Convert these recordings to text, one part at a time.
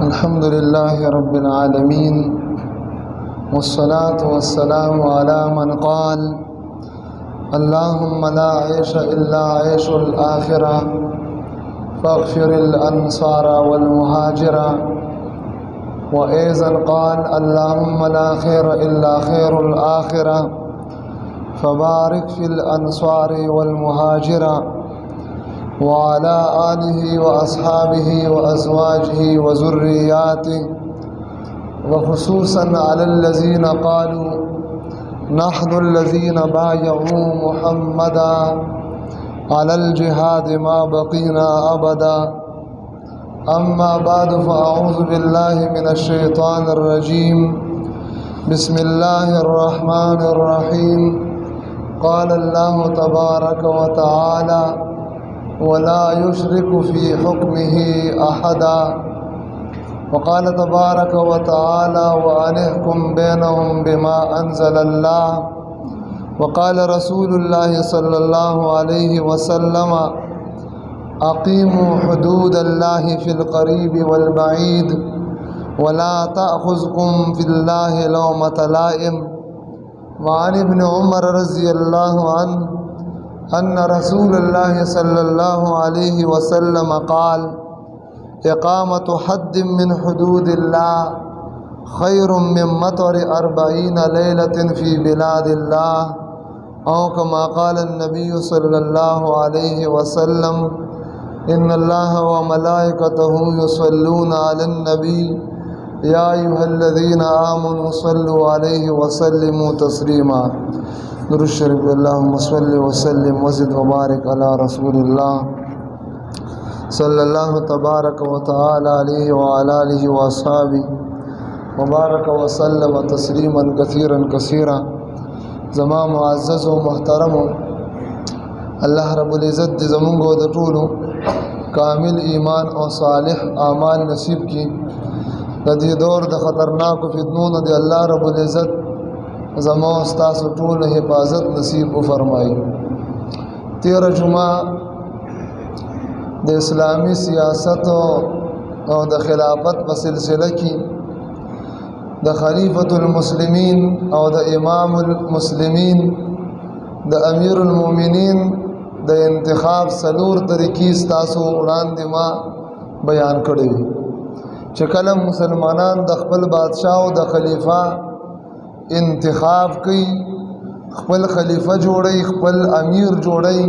الحمد لله رب العالمين، والصلاة والسلام على من قال: اللهم لا عيش إلا عيش الآخرة، فاغفر الأنصار والمهاجرة. وأيضا قال: اللهم لا خير إلا خير الآخرة، فبارك في الأنصار والمهاجرة. وعلى آله وأصحابه وأزواجه وذرياته، وخصوصا على الذين قالوا: نحن الذين بايعوا محمدا على الجهاد ما بقينا أبدا. أما بعد، فأعوذ بالله من الشيطان الرجيم. بسم الله الرحمن الرحيم. قال الله تبارك وتعالى: ولا يشرك في حكمه أحدا. وقال تبارك وتعالى: وأن احكم بينهم بما أنزل الله. وقال رسول الله صلى الله عليه وسلم: أقيموا حدود الله في القريب والبعيد، ولا تأخذكم في الله لومة لائم. وعن ابن عمر رضي الله عنه أن رسول الله صلى الله عليه وسلم قال: إقامة حد من حدود الله خير من مطر 40 ليلة في بلاد الله، أو كما قال النبي صلى الله عليه وسلم: إن الله وملائكته يصلون على النبي، يا أيها الذين آمنوا صلوا عليه وسلموا تسليما. درود الشريف. اللهم صل وسلم وزد وبارك على رسول الله صلى الله تبارك وتعالى عليه وعلى آله وأصحابه وبارك وسلم تسليما كثيرا كثيرا. زما معزز او محترم، الله رب العزت دې زمونږ د ټولو کامل ایمان او صالح اعمال نصیب کړي. د دې دور د خطرناکو فتنو نه دې الله رب العزت زما او ستاسو ټولو حفاظت نصیب وفرمایي. تیره جمعه د اسلامي سیاست او د خلافت په سلسله کې د خلیفۃ المسلمین او د امام المسلمین، د امیر المؤمنین د انتخاب څلور طریقې ستاسو وړاندې ما بیان کړې وي، چې کله مسلمانان د خپل بادشاه او د خلیفہ انتخاب کوي، خپل خلیفہ جوړي، خپل امیر جوړي،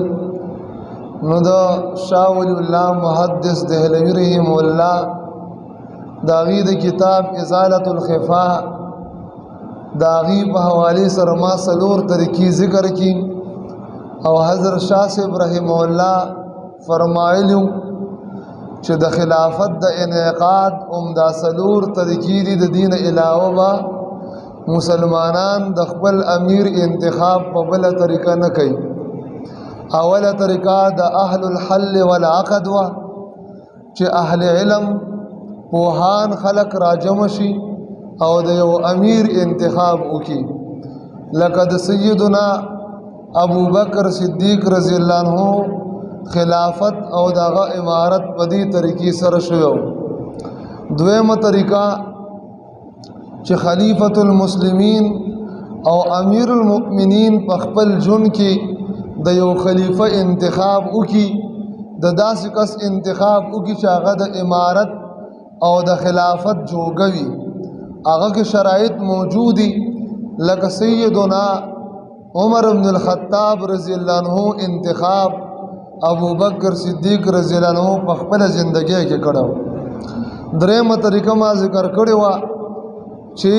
نو د شاه ولی الله محدث دهلوی رحم الله د هغې د کتاب ازالة الخفا، د هغې په حوالې سره ما څلور طریقې ذکر کړي. او حضرت شاه صاحب رحمه الله فرمایلیو چې د خلافت د انعقاد هم دا څلور طریقې دي، د دین علاوه به مسلمانان د خپل امیر انتخاب په بله طریقه نه کوي. اوله طریقه د اهل الحل والعقد وه، چې اهل علم پوهان خلق راجم شي او د یو امیر انتخاب وکړي، لکه د سیدنا ابو بکر صدیق رضی الله عنه خلافت او دغه امارت په دې طریقې سره شوی. دویمه طریقه چې خلیفۃ المسلمین او امیر المؤمنین په خپل ژوند کې د یو خلیفہ انتخاب وکړي، د داسې کس انتخاب وکړي چې هغه د امارت او د خلافت جوګه وي، هغه کې شرایط موجودي، لکه سیدنا عمر بن الخطاب رضی الله عنه انتخاب ابو بکر صدیق رضی الله عنه په خپل ژوندۍ کې کړو. درېمه طریقه ما ذکر کړې وه چې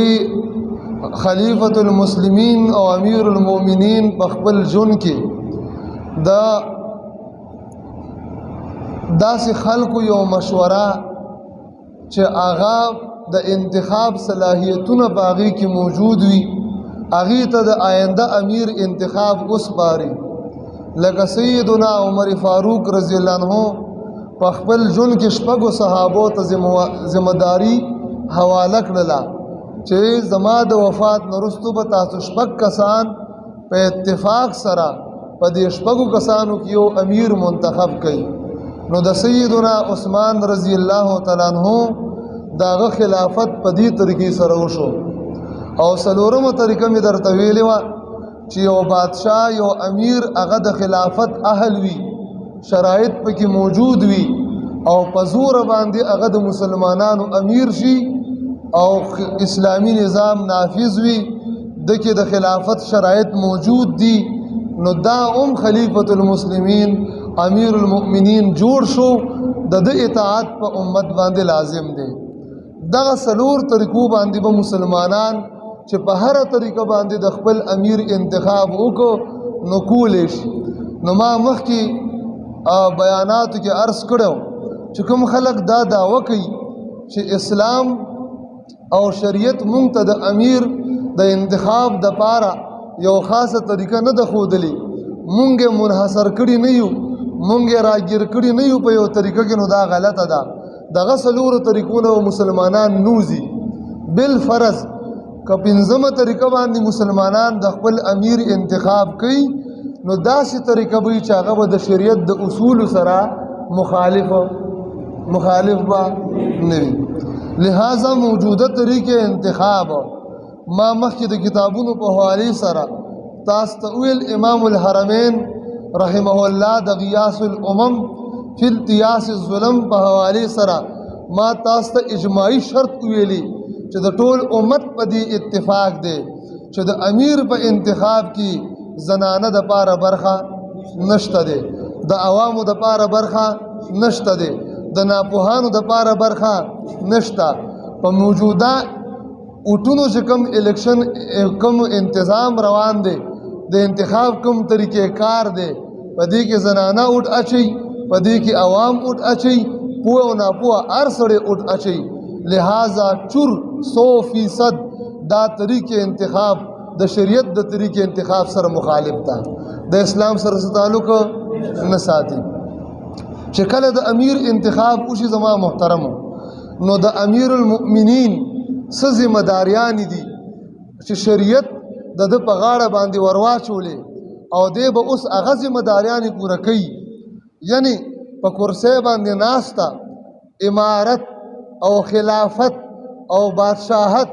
خلیفۃ المسلمین او امیر المؤمنین په خپل ژوند کې د داسې خلکو یو مشوره چې هغه د انتخاب صلاحیتونه په هغې کې موجود وي، هغې ته د آینده امیر انتخاب وسپاري، لکه سیدنا عمر فاروق رضی الله عنه په خپل ژوند کې شپږو صحابو ته ذمه داري حواله کړله چې زما د وفات نه وروسته به تاسو شپږ کسان په اتفاق سره په دې شپږو کسانو کې یو امیر منتخب کړئ. نو د سیدنا عثمان رضی الله تعالی عنہ د داغه خلافت په دې طریقې سره وشو. او څلورمه طریقه مې درته ویلې وه چې یو بادشاه یو امیر هغه د خلافت اهل وي، شرایط پکې موجود وي او په زور باندې هغه د مسلمانانو امیر شي او اسلامی نظام نافذ وي، دکې د خلافت شرایط موجود دي، نو دا هم خلیفۃ المسلمین امیر المؤمنین جوړ شو، د ده اطاعت په امت باندې لازم دی. دغه څلور طریقو باندې به مسلمانان چې په هره طریقه باندې د خپل امیر انتخاب وکړو نو کولی شي. نو ما مخکې بیاناتو کې عرض کړو چې کوم خلک دا دعوه کوي چې اسلام او شریعت مونږ ته د امیر د انتخاب د پاره یو خاصه طریقه نه ده ښودلې، مونږ یې منحصر کړي نه یو، مونږ یې راګیر کړي نه یو په یو طریقه کې، نو دا غلطه ده. دغه څلورو طریقو نه مسلمانان نوځي. بالفرض که پنځمه طریقه باندې مسلمانان د خپل امیر انتخاب کوي نو داسې طریقه به وي چې هغه به د شریعت د اصولو سره مخالف به نه وي. لہذا موجوده طریقې انتخاب ما مخکې د کتابونو په حوالې سره تاسو ته وویل، امام الحرمین رحمه الله د غیاث الامم فی التیاس الظلم په حوالې سره ما تاسو ته اجماعي شرط ویلی چې د ټول امت په دې اتفاق دی چې د امیر په انتخاب کې زنانه د پاره برخه نشته دی، د عوامو د پاره برخه نشته دی، د ناپوهانو د پاره برخه نشته. په موجوده اوټونو چې کوم الیکشن کوم انتظام روان دی، د انتخاب کوم طریقې کار دی، په دې کې زنانه اوټ اچي، په دې کې عوام اوټ اچي، پوه او ناپوه هر سړی اوټ اچي. لہذا چور 100% دا طریقې انتخاب د شریعت د طریقې انتخاب سره مخالف ده، د اسلام سره تعلق نه ساتي. چې کله د امیر انتخاب وشي زما محترمو، نو د امیر المؤمنین څه ذمه داریانې دي چې شریعت د ده په غاړه باندې ورواچولې او دی به اوس هغه ذمه داریانې پوره کوي. یعنی په کرسۍ باندې ناسته امارت او خلافت او بادشاهت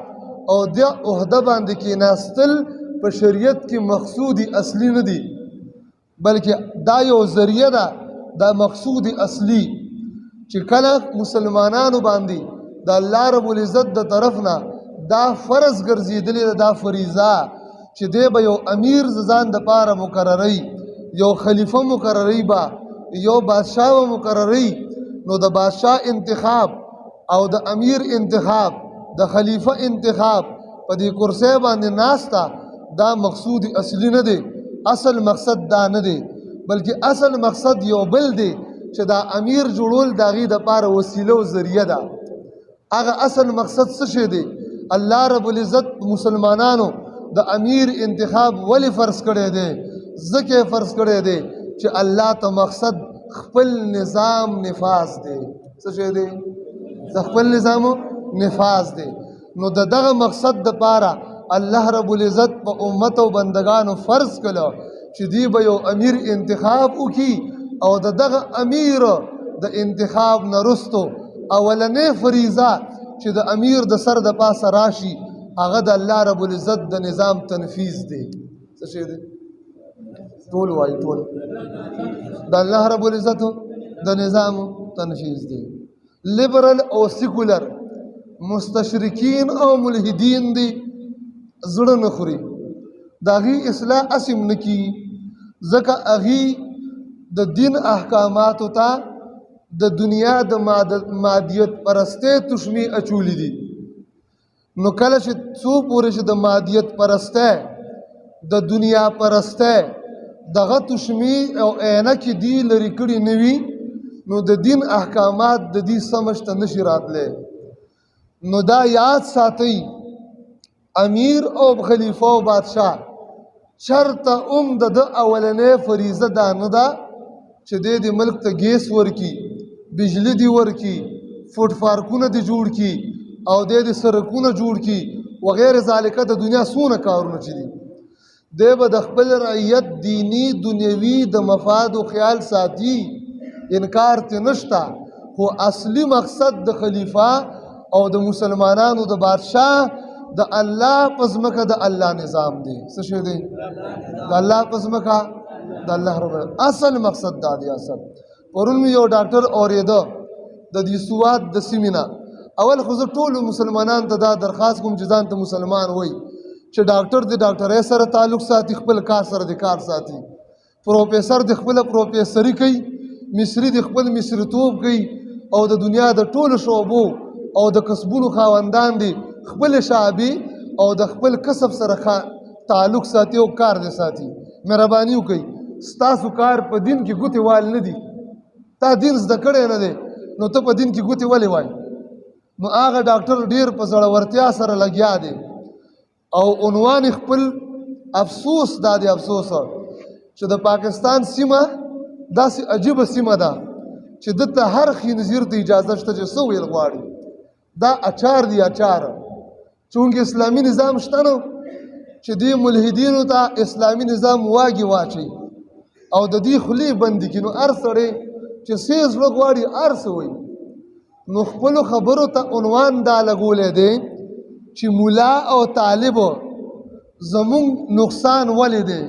او د عهده باندې کېناستل په شریعت کې مقصود اصلي نه دي، بلکې دا یو ذریعه ده، دا مقصود اصلي چې کله مسلمانانو باندې د الله رب العزت د طرف نه دا فرض ګرځېدلی ده، دا فریضه چې دی به یو امیر ځان دپاره مقرروي، یو خلیفه مقرروي، به یو بادشاه به مقرروي، نو د بادشاه انتخاب او د امیر انتخاب د خلیفه انتخاب په دې کرسۍ باندې ناسته دا مقصود اصلي نه دی. اصل مقصد دا نه دی، بلکې اصل مقصد یو بل دی چې دا امیر جوړول د هغې دپاره وسیله او ذریعه ده. هغه اصل مقصد څه شی دی؟ الله رب العزت مسلمانانو د امیر انتخاب ولې فرض کړی دی؟ ځکه یې فرض کړی دی چې الله ته مقصد خپل نظام نفاذ دی. څه شی دی؟ د خپل نظام نفاذ دی. نو د دغه مقصد دپاره الله رب العزت په امت او بندگانو فرض کړو چې دی به یو امیر انتخاب وکړي او د دغه امیر د انتخاب نه وروسته اولنۍ فریضه چې د امیر د سر د پاسه راشي هغه د الله رب العزت د نظام تنفیذ دی. څه شی دی؟ ټول وایي، ټول د الله رب العزت د نظام تنفیذ دی. لیبرل او سیکولر مستشرکین او ملحدین دی زړه نه خوري، د هغې اصلاح اسم نه کیږي، ځکه هغې د دین احکاماتو ته د دنیا د مادیت پرستۍ تشمې اچولې دي. نو کله چې څو پورې چې د مادیت پرستۍ د دنیا پرستۍ دغه تشمې او عینکې دي لرې کړي نه وي، نو د دین احکامات د دې سمج ته نشي راتلی. نو دا یاد ساتئ، امیر او خلیفه او بادشاه چرته هم د ده اولنۍ فریضه دا نه ده چې دی د ملک ته ګیس ورکي، بجلی دی ورکي، فوټ پارکونه دی جوړ کي او دی د سرکونه جوړ کي وغیر ذالکه د دنیا څونه کارونه چې دي، دی به د خپل رعیت دیني دنیوي د مفاد او خیال ساتي، انکار ته نشته. خو اصلي مقصد د خلیفه او د مسلمانانو د بادشاه د الله په ځمکه د الله نظام دی. څه شی دی؟ د الله په ځمکه د الله رب اصل مقصد دا دی. اصل پرون مې یو ډاکټر اورېده د دې سواد د سیمې نه. اول خو زه ټولو مسلمانانو ته دا درخواست کوم چې ځان ته مسلمان وایي، چې ډاکټر د ډاکټرۍ سره تعلق ساتي، خپل کار سره د کار ساتي، پروفیسر د خپله پروفیسري کوي، مصري د خپل مصریتوب کوي، او د دنیا د ټولو شعبو او د کسبونو خاوندان دي خپل شعبې او د خپل کسب سره تعلق ساتي او کار دې ساتي. مهرباني وکړئ، ستاسو کار په دین کې ګوتې وال نه دي. تا دین زده کړی نه دی نو ته په دین کې ګوتې ولې وای؟ نو هغه ډاکټر ډیر په زړورتیا سره لګیا دی او عنوان خپل افسوس دا دی، افسوس چې د پاکستان سیمه داسې عجیبه سیمه ده چې دته هر خنزیر ته اجازه شته چې څه ویل غواړي. دا اچار دی، اچار. چونکه اسلامي نظام شته نو چې دې ملحدینو ته اسلامي نظام واګي واچي او د دې خولې بندي کړي، نو هر سړی چې څه زړه غواړي هر څه وایي. نو خپلو خبرو ته عنوان دا لګولی دی چې ملا او طالب زمونږ نقصان ولې دی،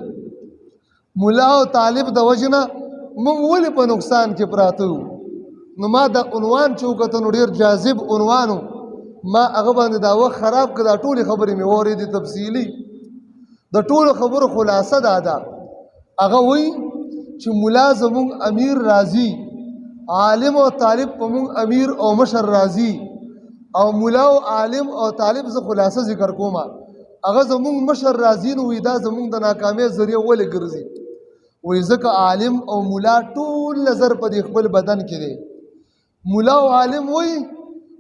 ملا او طالب د وجې نه مونږ ولې په نقصان کې پراته یو. نو ما دا عنوان چې وکتل نو ډېر جاذب عنوان و، ما هغه باندې دا وخت خراب کړ. دا ټولې خبرې مې واورېدې تفصیلي. د ټولو خبرو خلاصه دا ده، هغه وایي چې ملا زمونږ امیر راځي، عالم او طالب په مونږ امیر او مشر راځي، او ملا او عالم او طالب زه خلاصه ذکر کوم، هغه زمونږ مشر راځي. نو وایي دا زمونږ د ناکامۍ ذریعه ولې ګرځي؟ وایي ځکه عالم او ملا ټول نظر په دې خپل بدن کې دی. ملا او عالم وایي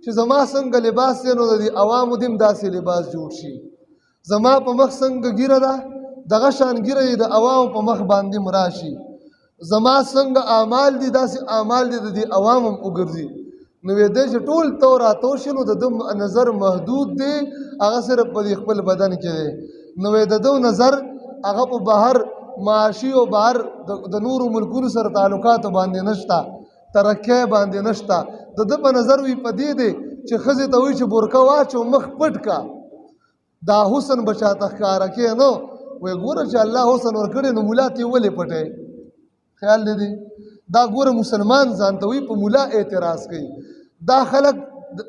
چې زما څنګه لباس دی نو د دې عوامو دې هم داسې لباس جوړ شي، زما په مخ څنګه ږیره ده دغه شان ږیره یې د عوامو په مخ باندې هم راشي، زما څنګه اعمال دي داسې اعمال دي د دې عوام هم وګرځي. نو وایي دی چې ټول تو راتو شي نو د ده نظر محدود دی، هغه صرف په دې خپل بدن کې دی. نو وایي د ده نظر هغه په بهر معاشي او بهر د نورو ملکونو سره تعلقاتو باندې نشته، ترقۍ باندې نشته. د ده په نظر وي په دې دی چې ښځې ته وایي چې برقه واچو مخ پټ کا، دا حسن به چاته ښکاره کړې. نو وایي ګوره چې الله حسن ورکړی نو ملا ته یې ولې پټوې؟ خیال دې دی؟ دا ګوره مسلمان ځان ته وایي په ملا اعتراض کوي. دا خلک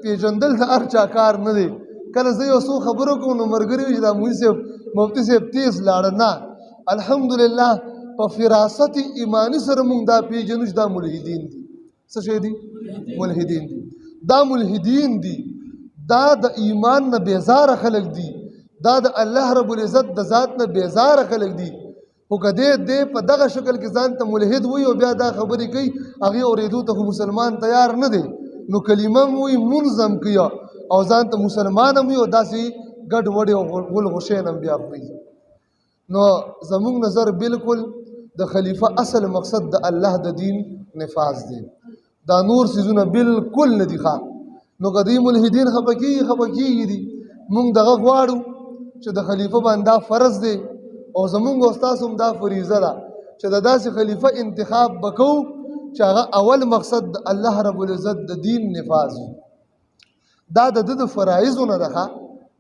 پېژندل د هر چا کار نه دی. کله زه یو څو خبرو کوم نو ملګري وایي چې دا مولوي صاحب مفتي صاحب تیز لاړه. نه، الحمدلله په فراست ایماني سره مونږ دا پېژنو چې دا ملحدین دي. څه شی دي؟ ملحدین دي. دا ملحدین دي، دا د ایمان نه بېزاره خلک دي، دا د الله رب العزت د ذات نه بېزاره خلک دي. خو که دی په دغه شکل کې ځان ته ملحد وي او بیا دا خبرې کوي، هغې اورېدو ته خو مسلمان تیار نه دی. نو کلمه هم وایي، مونځ هم کوي او ځان ته مسلمان هم وي او داسې ګډ وډې او غول غوشین هم بیا خوري. نو زموږ نظر بالکل د خلیفه اصل مقصد د الله د دین نفاذ دی، دا نور څیزونه بالکل نه دي. ښه، نو که دوی ملحدین خفه کېږي، خفه کېږي دي. مونږ دغه غواړو چې د خلیفه باندې دا فرض دی او زمونږ او ستاسو هم دا فریضه ده چې د داسې خلیفه انتخاب به کوو چې هغه اول مقصد د الله رب العزت د دین نفاذ وي. دا د ده د فرایضو نه ده،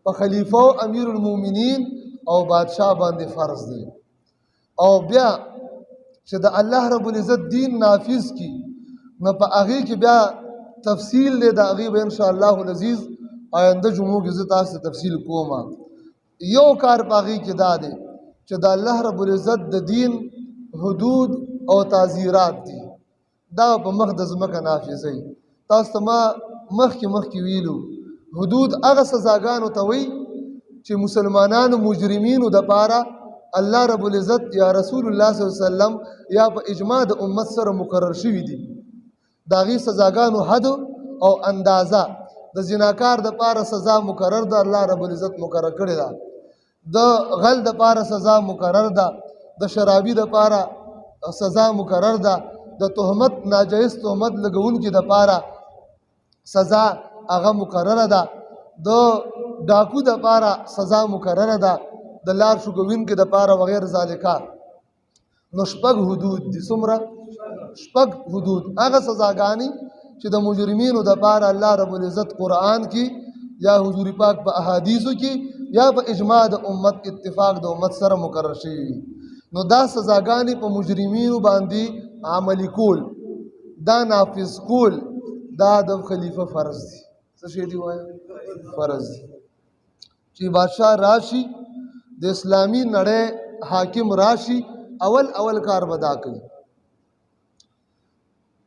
په خلیفه او امیر المؤمنین او بادشاه باندې فرض دی. او بیا چې د الله رب العزت دین نافذ کی نو په هغې کې بیا تفصیل دی، د هغې به انشاءالله العزیز آینده جمعو کې زه تاسو ته تفصیل کوم. یو کار په هغې کې دا دی چې د الله رب العزت د دین حدود او تعزیرات دي، دا په مخ د ځمکه نافذوي. تاسو ته ما مخکې مخکې ویلو، حدود هغه سزاګانو ته وایي چې مسلمانانو مجرمینو دپاره الله رب العزت یا رسول الله صلی الله علیه وسلم یا په اجماع د امت سره مقرر شوي دي. د هغې سزاګانو حد او اندازه، د زناکار دپاره سزا مقرر ده، الله رب العزت مقرر کړې ده، د غل دپاره سزا مقرر ده، د شرابي دپاره سزا مقرر ده، د تهمت ناجایز تهمت لګوونکي دپاره سزا هغه مقرره ده، د ډاکو دپاره سزا مقرره ده، د لار شوګوونکي دپاره وغیر ذالکه. نو شپږ حدود دي. څومره؟ شپږ حدود، هغه سزاګانې چې د مجرمینو د پاره الله رب العزت قرآن کې یا حضور پاک په احادیثو کې یا په اجماع د امت، اتفاق د امت سره مقرر شوي وي. نو دا سزاګانې په مجرمینو باندې عملي کول، دا نافذ کول، دا د خلیفه فرض دی. څه شی دی وایه؟ فرض دی. چې بادشاه راشي، د اسلامي نړۍ حاکم راشي، اول اول کار به دا کوي.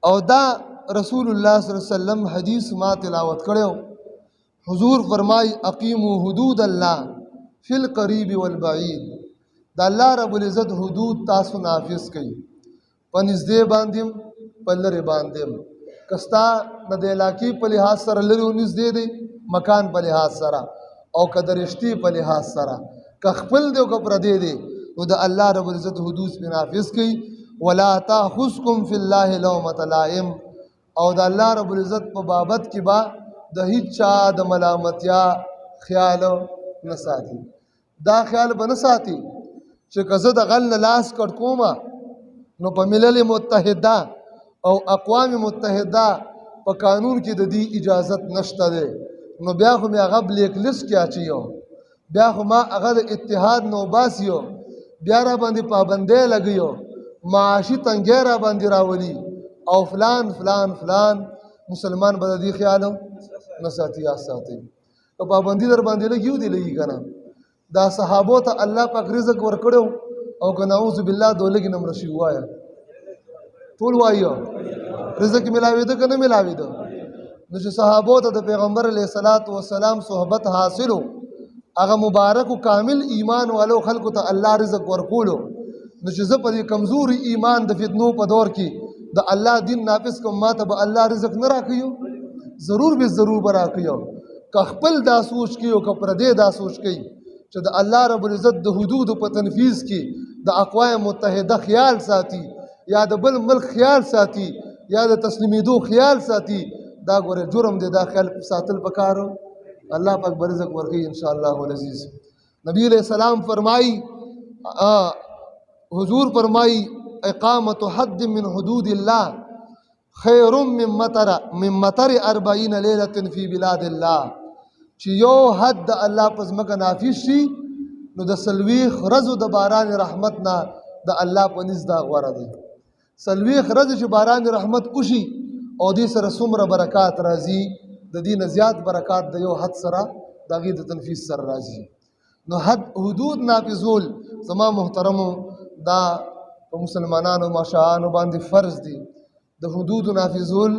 او دا رسول الله صلی الله علیه وسلم حدیث ما تلاوت کړو، حضور فرمای اقیموا حدود الله فی القریب والبعید. دا الله رب العزت حدود تاسو نافذ کړئ، په نږدې باندې په لرې باندې. که ستا نه د علاقې په لحاظ سره لرې او نږدې دی، مکان په لحاظ سره، او که د رشتې په لحاظ سره، که خپل دی او که پردی دی، نو د الله رب العزت حدود پې نافذ کړئ. ولا تأخذکم فی الله لومة لائم. او د الله رب العزت په بابت کې به د هیچا د ملامتیا خیال نه ساتي. دا خیال به نه ساتي چې که زه د غل نه لاس کټ کومه نو په ملل متحده او اقوام متحده په قانون کې د دې اجازت نشته دی، نو بیا خو مې هغه بلیک لیست کې اچیو، بیا خو ما هغه د اتحاد نه وباسیو، بیا را باندې پابندۍ لګیو، معاشي تنګی را باندې راولي او فلان فلان فلان. مسلمان به د دې خیال نه ساتي، یا ساتي. که پابندي در باندې لګیو دی لګي که نه. دا صحابو ته الله پاک رزق ورکړو او که نعوذ بالله دولګي نه مړه شي، وایه ټول وایو رزق ملاوېده که نه ملاوېده؟ نو چې صحابو ته د پیغمبر علیه الصلاة والسلام صحبت حاصلو، هغه مبارک او کامل ایمان والو خلکو ته الله رزق ورکولو، نو چې زه په دې کمزوري ایمان د فتنو په دور کې د الله دین نافذ کوم، ما ته به الله رزق نه راکوي؟ ضرور به ضرور به راکوي. که خپل دا سوچ کوي او که پردی دا سوچ کوي چې د الله رب العزت د حدودو په تنفیذ کې د اقوام متحده خیال ساتي، یا د بل ملک خیال ساتي، یا د تسلیمېدو خیال ساتي، دا ګوره جرم دی. دا خیال ساتل پکار، الله پاک به رزق ورکوي ان شاء الله العزیز. نبی علیہ السلام فرمائی، حضور فرمائی اقامت حد من حدود الله خیر من مطر 40 لیلة فی بلاد الله. چې یو حد د الله په ځمکه نافذ شي نو د 40 ورځو د باران رحمت نه د الله په نزد دا غوره دی. 40 ورځې چې باران رحمت وشي او دې سره څومره برکات راځي، د دې نه زیات برکات د یو حد سره د هغې د تنفیذ سره راځي. نو حد حدود نافذول زما محترمو دا په مسلمانانو ماشاءانو باندې فرض دی. د حدود نافذول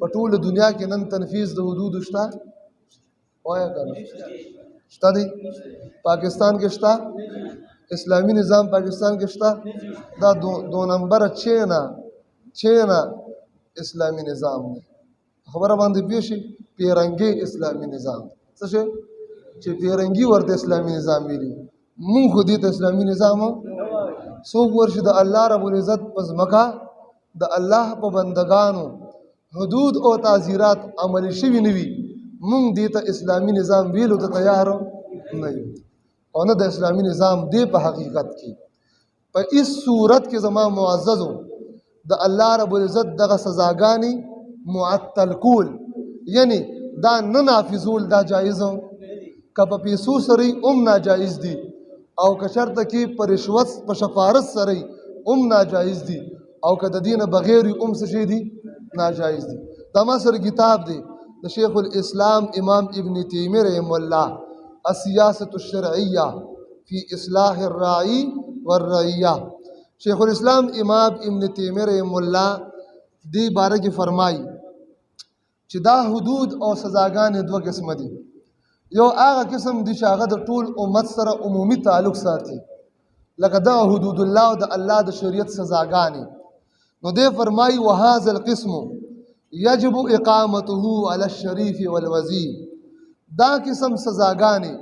په ټوله دنیا کې نن تنفیذ د حدود شته؟ وایه که نه شته دی؟ پاکستان کې شته؟ اسلامي نظام پاکستان کې شته؟ دا دو نمبر چینا اسلامي نظام دی. خبره باندې پوه شي، پیرنګي اسلامي نظام څه شی چې پیرنګي ورته اسلامي نظام ویلي، مونږ خو دې ته اسلامي نظام څوک ورشي د الله رب العزت په ځمکه د الله په بندگانو حدود او تعزیرات عملي شوي نه وي، مونږ دې ته اسلامي نظام ویلو ته تیار نه یو. او نه د اسلامي نظام دې په حقیقت کې په هیڅ صورت کې زما معززو د الله رب العزت دغه سزاګانې معطل کول، یعنی دا نه نافذول دا جایز که په پیسو سره هم ناجایز دي، او که چېرته کې په رشوت په شفارس سره هم ناجایز دي، او که د دې نه بغیر هم څه شی دي ناجایز دي. دا ما سره کتاب دی د شیخ الاسلام امام ابن تیمیه رحمه الله، السیاسة الشرعیه فی اصلاح الراعی والرعیه. شیخ الاسلام امام ابن تیمیه رحمه الله دې باره کې فرمایي چې دا حدود او سزاګانې دوه قسمه دي. یو هغه قسم دي چې هغه د ټول امت سره عمومي تعلق ساتي، لکه دا حدود الله او د الله د شریعت سزاګانې. نو دی فرمایي وهذا القسم یجب اقامته علی الشریف والوزیر. دا قسم سزاګانې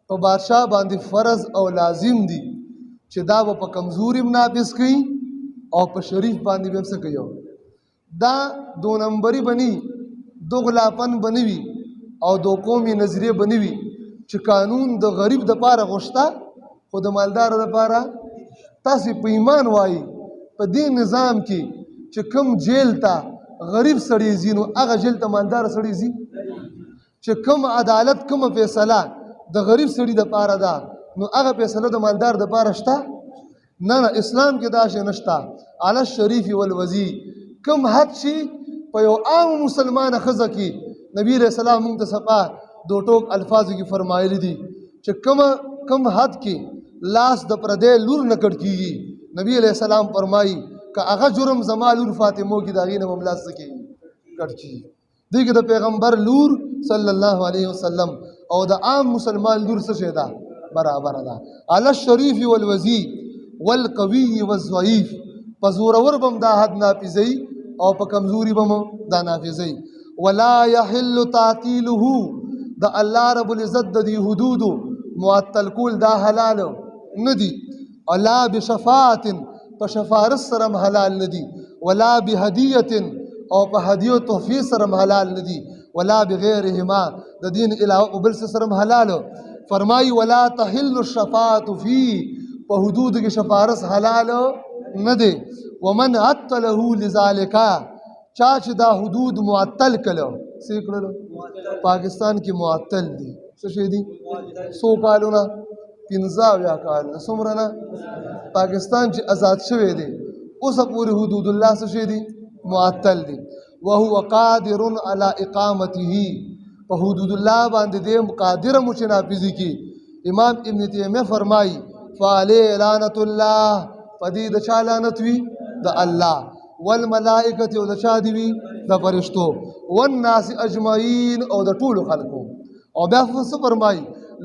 په بادشاه باندې فرض او لازم دي چې دا به په کمزوري هم نافذ کوي او په شریف باندې به هم څه کوي. دا دو نمبري بني، دو غلاپن بنوي او دو قومي نظریه بنوي چې قانون د غریب د پاره غوښته خو د مالدار د پاره. تاسې په ایمان وایي په دې نظام کې چې کوم جیل ته غریب سړی ځي نو هغه جیل ته مالدار سړی ځي؟ چې کوم عدالت کومه فیصله د غریب سړي دپاره ده نو هغه فیصله د مالدار دپاره شته؟ نه نه، اسلام کې دا شی نشته. علی الشریف والوزی، کوم حد چې په یو عام مسلمان ښځه کې نبی علیه السلام موږ ته صفا دو ټوک الفاظو کې فرمایلی دي چې کوم حد کې لاس د پردی لور نه کټ کېږي، نبی علیه السلام فرمایي که هغه جرم زما لور فاطمو کې د هغې نه به هم لاس څه کېږي؟ کټ کېږي. دې کې د پیغمبر لور صلی الله علیه وسلم او د عام مسلمان لور څه شی ده؟ برابره ده. علی الشریف والوزی والقوی والضعیف، په زورور به هم دا حد نافذوي او په کمزوري به هم دا نافذوي. ولا یحل تعطیله، د الله رب العزت د دې حدودو معطل کول دا حلال نه دي. ولا بشفاعت، په شفارس سره هم حلال نه دي. ولا بهدیة، او په هدیو تحفې سره هم حلال نه دي. ولا بغیرهما، د دین علاوه په بل څه سره هم حلال. فرمایي ولا تحل الشفاعة فيه، په حدودو کې شفارس حلال نه دی. ومن عطله لذلک، چا چې دا حدود معطل کړل، څه یې کړل؟ پاکستان کې معطل دي. څه شی دي؟ څو کالونه؟ 75 کالونه. څومره نه؟ پاکستان چې آزاد شوی دی اوسه پورې حدود الله څه شی دي؟ معطل دي. وهو قادر على اقامته، په حدود الله باندې دی قادر مو چې نافذ کړي. امام ابن تیمیه فرمایي فعليه لعنة الله، په دې د چا لعنت وي؟ د الله. والملائکة، او د چا دی وي؟ د فرشتو. والناس اجمعین، او د ټولو خلکو. او بیا څه فرمایي؟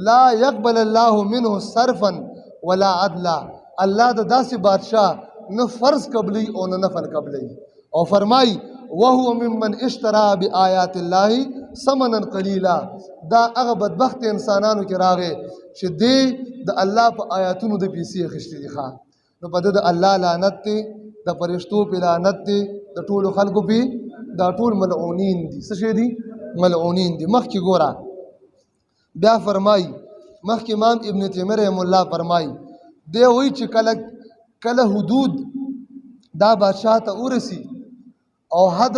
لا يقبل الله منه صرفا ولا عدلا، الله د داسې بادشاه نه فرض قبلی او نه نفل قبلی. او فرمایي وهو ممن اشترى بآیات الله ثمنا قلیلا، دا هغه بدبخت انسانانو کې راغی چې دی د الله په آیاتونو د پیسې اخیستې دي. ښه، نو په ده د الله لعنت دی، د فرشتو پې لعنت دی، د ټولو خلکو پې، دا ټول ملعونین دي. څه شی دي؟ ملعونین دي. مخکې ګوره بیا فرمایي، مخکې امام ابن تیمیه رحم الله فرمایي، دی وایي چې کله کله حدود دا بادشاه ته ورسي او حد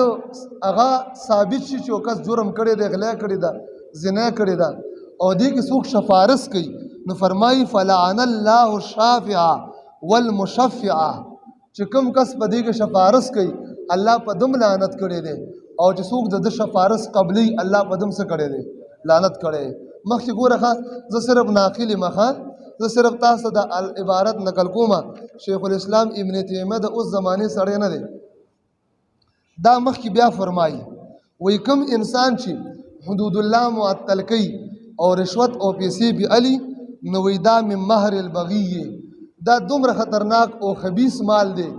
هغه ثابت شي چې یو کس جرم کړی دی، غلا کړې ده، زنا کړې ده، او دې کې څوک شفارس کوي، نو فرمایي فلعن الله الشافع والمشفع، چې کوم کس په دې کې شفارس کوي الله په دم لعنت کړی دی، او چې څوک د ده شفارس قبلي الله په دم څه کړی دی؟ لعنت کړی. مخکې ګوره ښه، زه صرف ناقل یم، ښه زه صرف تاسو ته د عبارت نقل کوم. شیخ الاسلام ابن تیمیه د اوس زمانې سړی نه دی. دا مخکې بیا فرمایي وایي کوم انسان چې حدود الله معطل کوي او رشوت او پیسې پې الي، نو وایي دا من مهر البغي، دا دومره خطرناک او خبیث مال دی،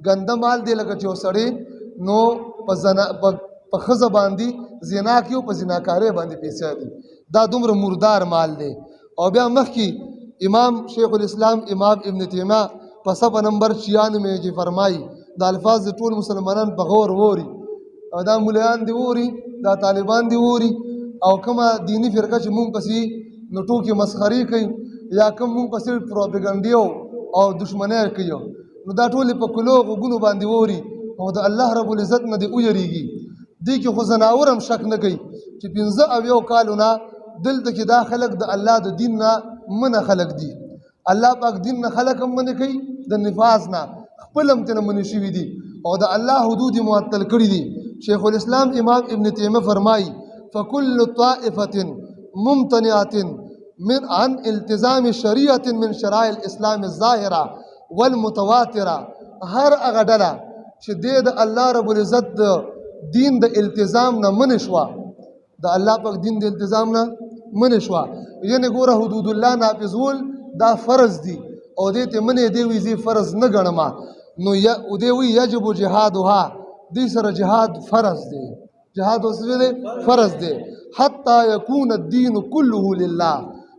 ګنده مال دی، لکه چې یو سړی نو په ښځه باندې زنا کوي او په زناکارۍ باندې پیسې اخلي، دا دومره مردار مال دی. او بیا مخکې امام شیخ الاسلام امام ابن تیمیه په صفحه نمبر 96 کې فرمایي، دا الفاظ د ټول مسلمانان په غور ووري، او دا مولایان دې ووري، دا طالبان دې ووري، او کومه دیني فرقه چې مونږ پسې نو ټوکې مسخرې کوي یا کوم مونږ پسې پروپاګنډې او دښمنۍ کوي، نو دا ټولې په کلو غوږونو باندې ووري او د الله رب العزت نه دې ویریږي. دې کې خو ځناور هم شک نه کوي چې 75 کالو نه دلته کې دا خلک د الله د دین نه منع خلک دي. الله پاک دین نه خلک هم منع کوي، د نفاذ نه خپل هم ترې منع شوي دي، او د الله حدود یې معطل کړي دي. شیخ الاسلام امام ابن تیمیه فرمایي فکل طائفة ممتنعة من عن التزام شریعة من شرائع الاسلام الظاهرة والمتواترة، هر هغه ډله چې دی د الله رب العزت د دین د التزام نه منع شوه، د الله پاک دین د التزام نه منع شوه، یعنې ګوره حدود الله نافذول دا فرض دي او دې ته منع دی وایي زه فرض نه ګڼم، نو دی وایي یجب جهادها، دې سره جهاد فرض دی. جهاد اوس څه دی؟ فرض دی. حتی یکون الدین کله لله،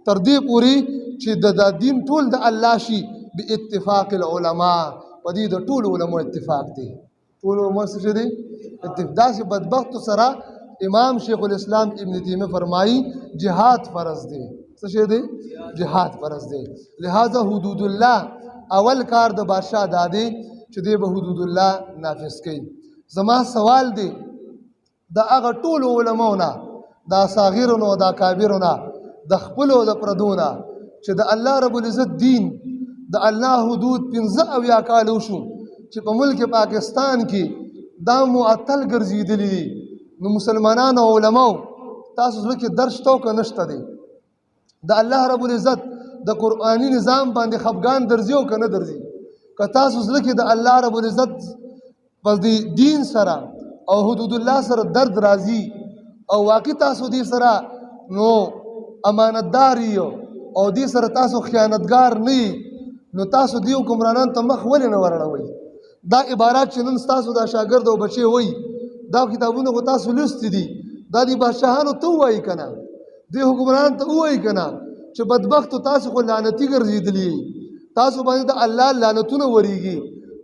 تر دې پورې چې د دا دین ټول د الله شي، باتفاق العلماء، په دې د ټولو علماء اتفاق دی. ټول علماء څه دی؟ اتفاق. داسې بدبختو سره امام شیخ الاسلام ابن تیمیه فرمایي جهاد فرض دی. څه شی دی؟ جهاد فرض دی. لہذا حدود الله اول کار د بادشاه دا دی چې دی به حدود الله نافذ کوي. زما سوال دی د هغه ټولو علماو نه، د اصاغرو نه، د اکابرو نه، د خپلو د پردو نه، چې د الله رب العزت دین، د الله حدود 75 کاله وشو چې په ملک پاکستان کې دا معطل ګرځېدلي دي. نو مسلمانانو او علماو تاسو زړه کې درد شته او که نشته دی؟ د الله رب العزت د قرآني نظام باندې خفګان درځي او که نه درځي؟ که تاسو زړه کې د الله رب العزت په دې دین سره او حدود الله سره درد راځي او واقعي تاسو دې سره نو امانتدار یو او دې سره تاسو خیانتګار نه یئ، نو تاسو دې حکمرانان ته مخ ولې نه ورړوئ؟ دا عبارات چې نن ستاسو دا شاګرد او بچی وایي، دا کتابونه خو تاسو لوستي دي، دا دې بادشاهانو ته ووایي که نه، دې حکمران ته ووایي که نه چې بدبختو تاسو خو لعنتي ګرځېدلي یئ، تاسو باندې د الله لعنتونه ورېږي،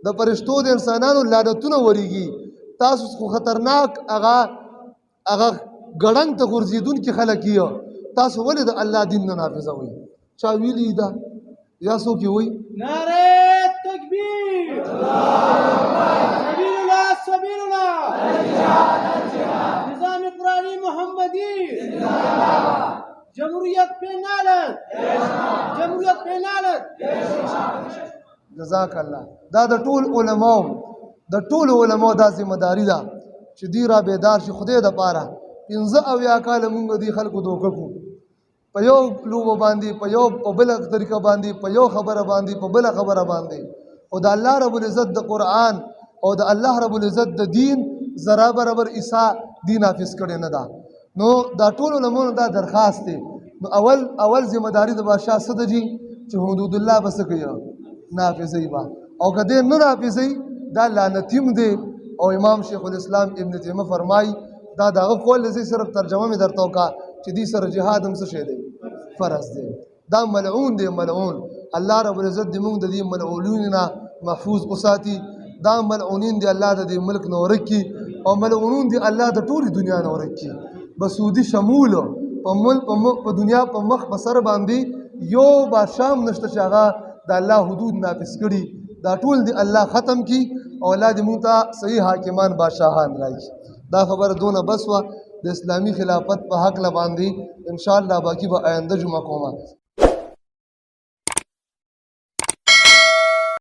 د فرشتو د انسانانو لعنتونه ورېږي، تاسو خو خطرناک هغه هغه ګړنګ ته غورځېدونکي خلک یئ، تاسو ولې د الله دین نه نافذوئ؟ چا ویلي دا یا څوک یې وایي؟ نعره تکبیر، سبیل الله، سبیل الله، نظام قرآنی محمدی، جمهوریت پہ نالت، جمهوریت پہ نالت. جزاک الله. دا د ټول علماو، د ټولو علماو دا ذمه داري ده چې دوی را بیدار شي. خدای دپاره 75 کاله مونږ دې خلکو دوکه کړو، په یو لوبه باندې، په یو په بله طریقه باندې، په یو خبره باندې، په بله خبره باندې، او د الله رب العزت د قرآن او د الله رب العزت د دین ذرا برابر عیسی دین نافذ کړی نه ده. نو دا ټول علماو دا درخواست دی. نو اول ذمه داري د بادشاه څه ده جي؟ چې حدود الله به څه کوي؟ نافذوي به. او که دې نه نافذوي دا لعنتیم دی. او امام شیخ الاسلام ابن تیمیه فرمایي، دا د هغه قول دی، صرف ترجمه مې درته وکړه چې دې سره جهاد هم څه شی دی؟ فرض دی. دا ملعون دی، ملعون. الله رب العزت دې موږ د دې ملعونین نه محفوظ وساتي. دا ملعونین دی الله د دې ملک نه ورک کړي، او ملعونون دی الله د ټولې دنیا نه ورک کړي. بسودي شمول په ملک، په دنیا په مخ په سر باندې یو بادشاه هم نشته چې هغه د الله حدود نافذ کړي. دا ټول دی الله ختم کړي او الله دې موږ ته صحیح حاکمان بادشاهان راکړي. دا خبره دونه بس وه د اسلامي خلافت په حق له باندې. انشاءالله باقي به آینده جمعه کومه.